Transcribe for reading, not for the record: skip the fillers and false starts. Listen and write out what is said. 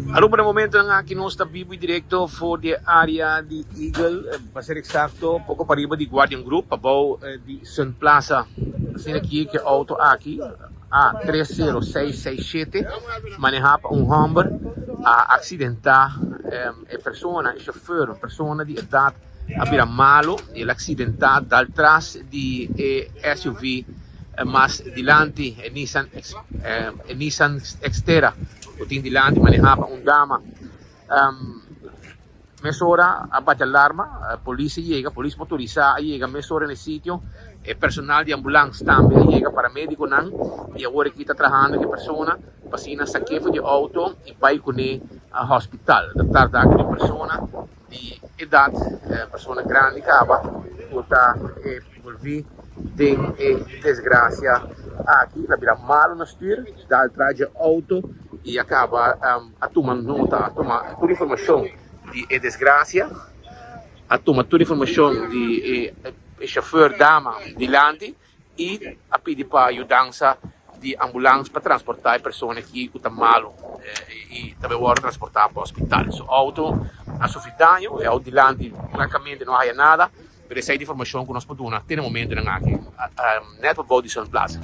Aruba na momentonan aki nos ta bibo y directo for di e area di Eagle, pa ser exacto poco pariba di Guardian Group, pabou di Sun Plaza. Asina aki cu e auto aki A 30667 maneha pa un homber a accidenta e persona, e chauffeur, un persona di edad a bira malo y el accidenta dal tras di e SUV mas dilanti e Nissan e Nissan Xterra cu tin dilanti maneha pa un dama. Mesora a bati alarma, polis a yega, polis motorisa a yega mesora na e sitio, e personal di ambulans tambe a yega, paramediconan y awor aki ta trahando cu e persona pa asina saque for di e auto y bay cune hospital. Ta tarda cu e persona di edad, persona grandi caba cu ta envolvi den e desgracia aki. El a bira malo na stuur, dal tras dje auto y a caba a tuma nota, a tuma tur informacion di e desgracia, a tuma tur informacion di e chauffeur dama dilanti. y a pidi pa yudansa di ambulans pa transporta e persona aki cu ta malo y ta bay wordo transporta pa hospital. Su auto a sufri daño, e auto dilanti francamente no a haya nada, pero esey ta informacion cu nos por duna te na momentonan aki net pa bou di Sun Plaza.